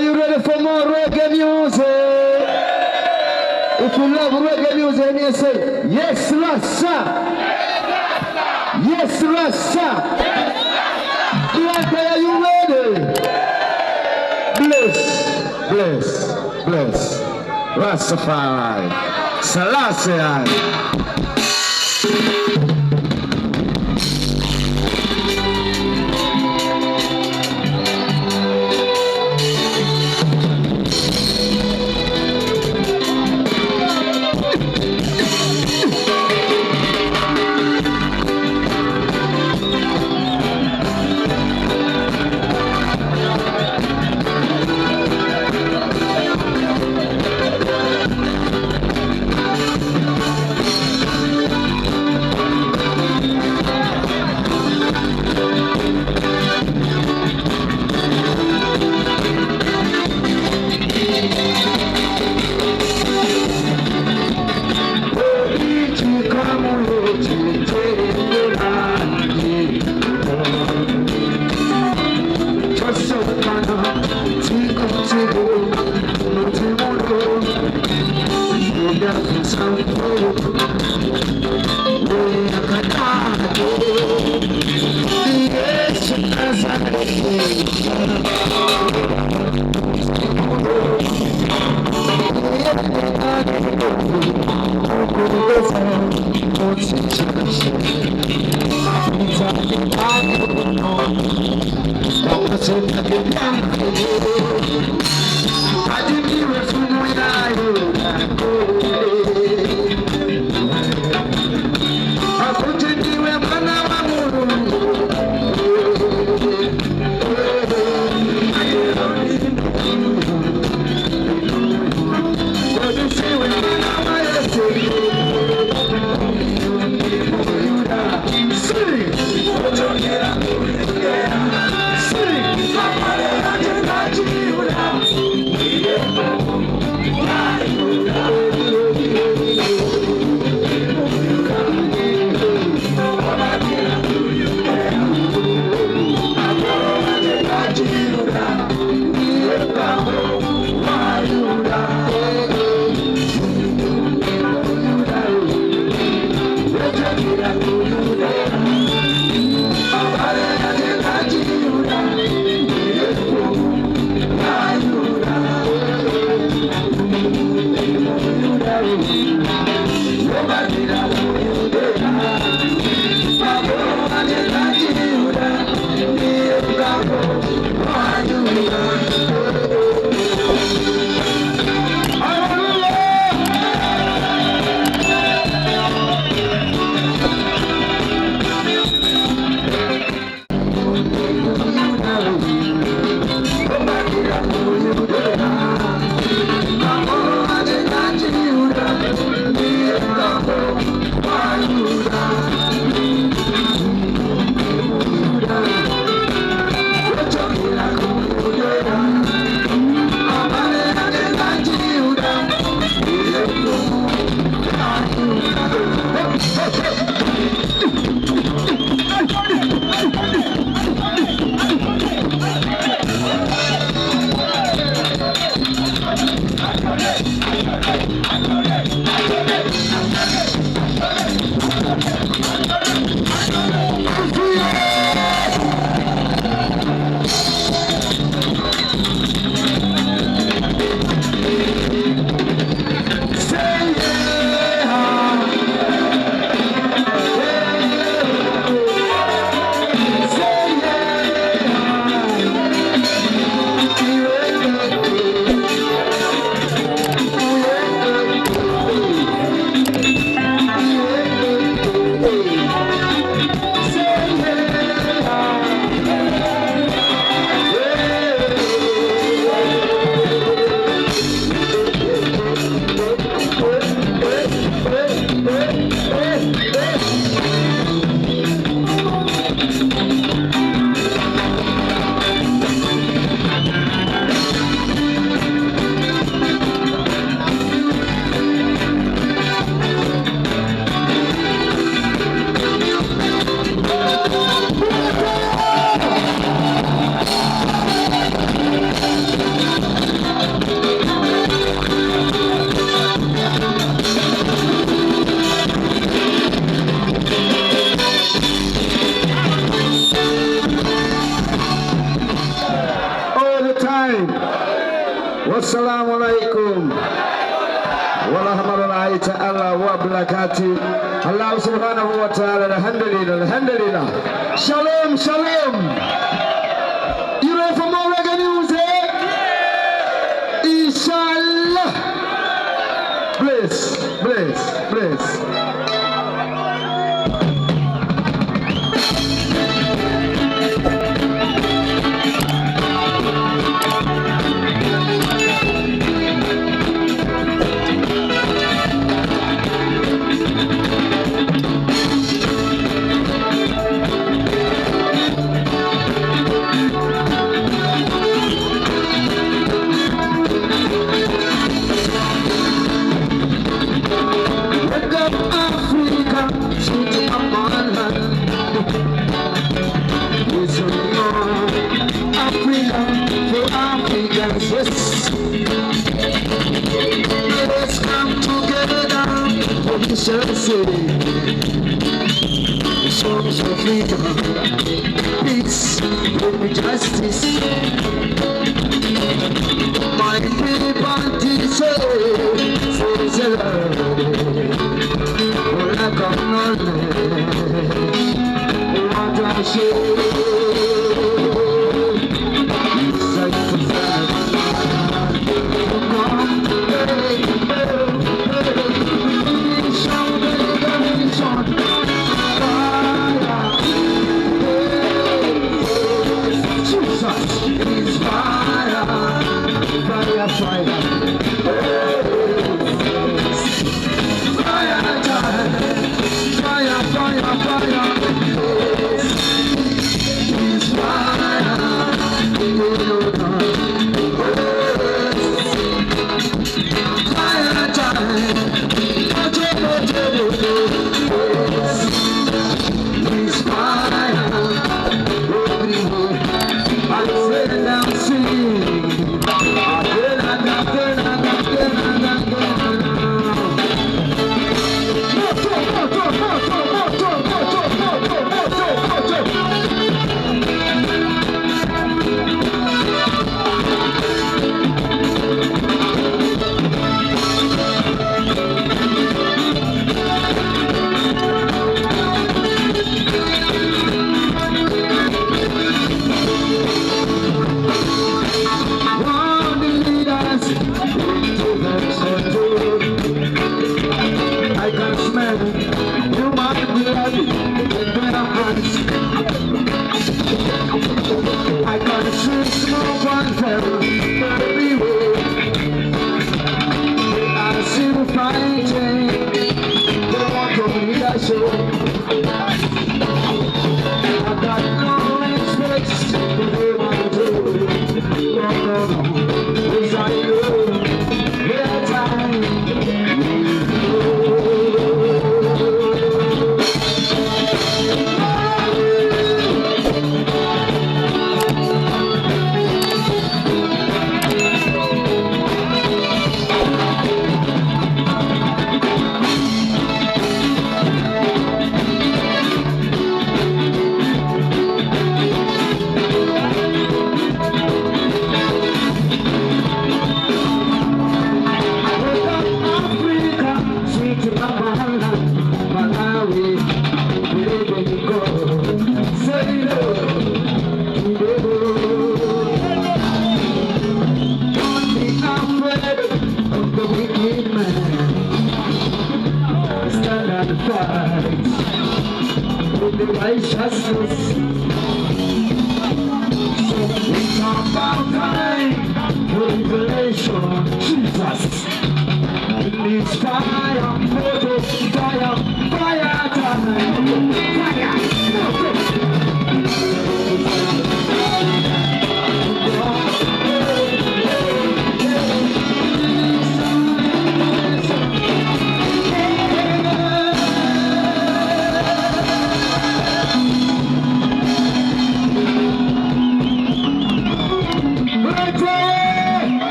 Are you ready for more reggae music? If you love reggae music, let me say, yes, Rasta. Yes, Rasta. Yes, Rasta. Blantyre, are you ready? Bless, bless, bless. Rastafari, Selassie. Wassalamu alaikum wa rahmatullahi ta'ala wa barakatuh. Allah subhanahu wa ta'ala, alhamdulillah, alhamdulillah. Shalom, shalom. You ready for more reggae music? Inshallah. Bless, bless, bless. Wake up, Africa, sweet mama. It's a Africa for Africans, yes. Let's come together for the city. Songs of freedom, peace, and justice. My people say, say, lack of knowledge, what I say. Jesus is fire, fire, fire. Fire, fire, fire, fire. Is fire. Fire time. Is fire. Everywhere. I said I'm singing. Again and again and again and again. Moto, moto, moto, moto, moto, moto, moto, moto. World leaders into the control. I can smell human blood in their hands. I can see smoke on them everywhere. They are still fighting. They want to leadership. I got no respect for they want to. No, no, no. Yes, I know their time is Wake up, Africa, sweet mama, Malawi, believe in God. Say no to the world. Don't be afraid of the wicked man. Stand and fight with the righteousness. So it's about time for revelation. Jesus. It's fire, photo, fire, fire time. Fire, photo.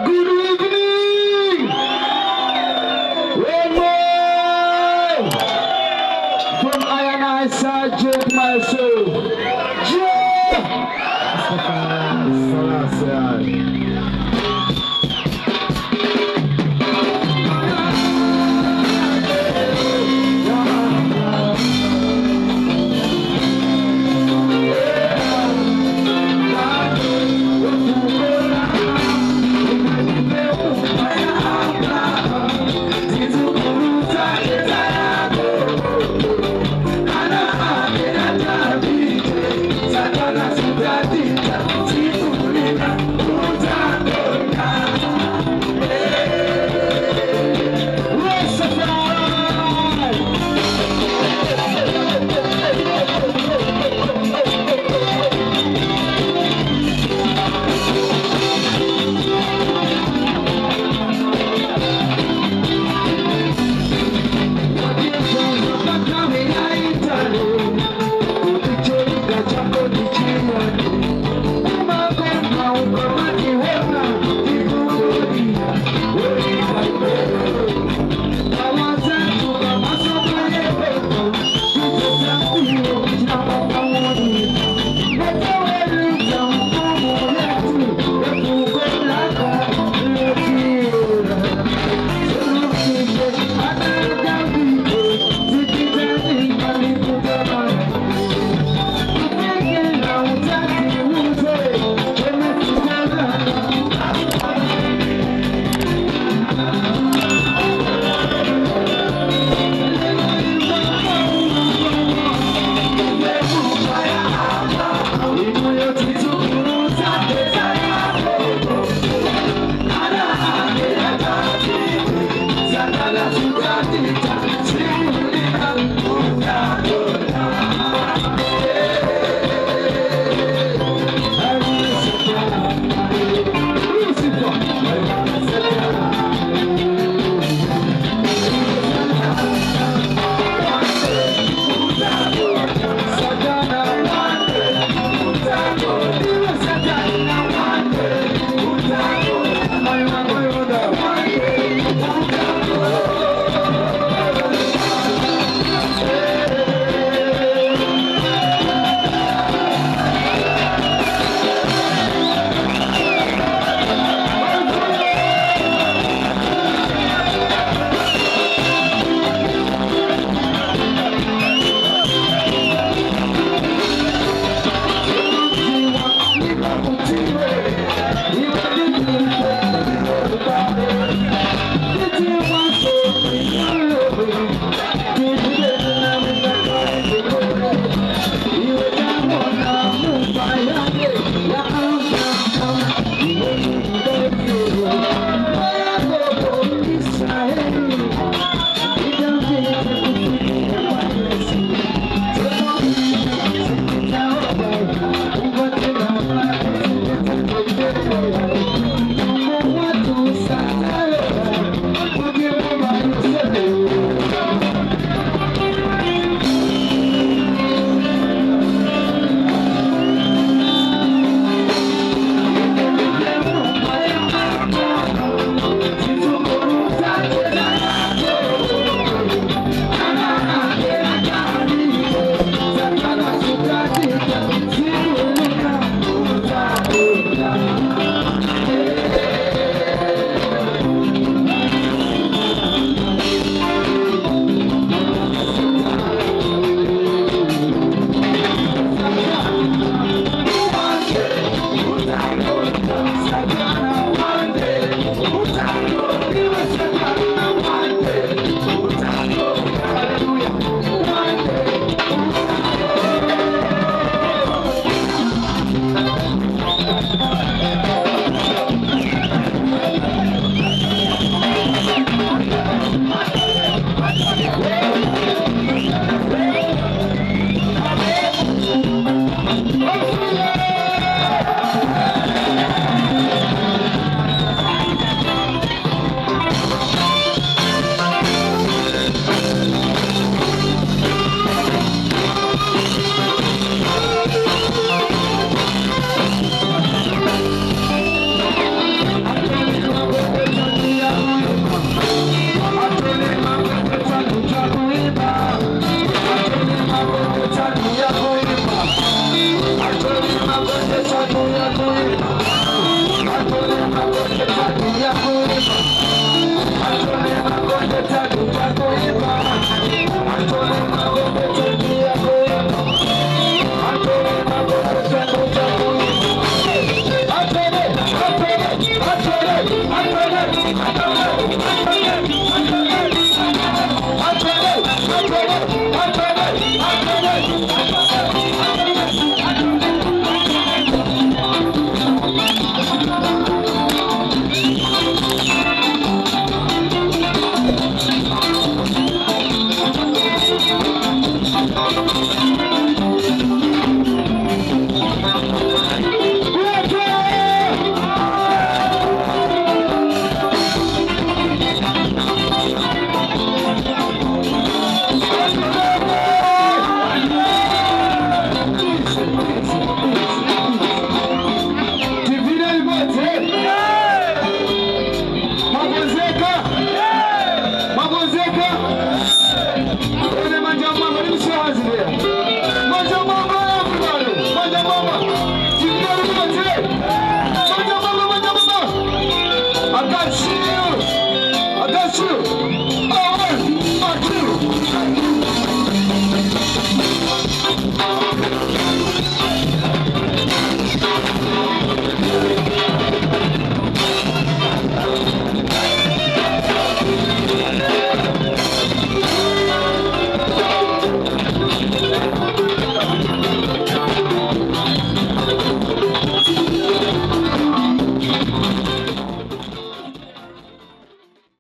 Good evening! One more! From I and I, Sergeant myself. Jah! Selassie. Rastafari! Alhamdulillah.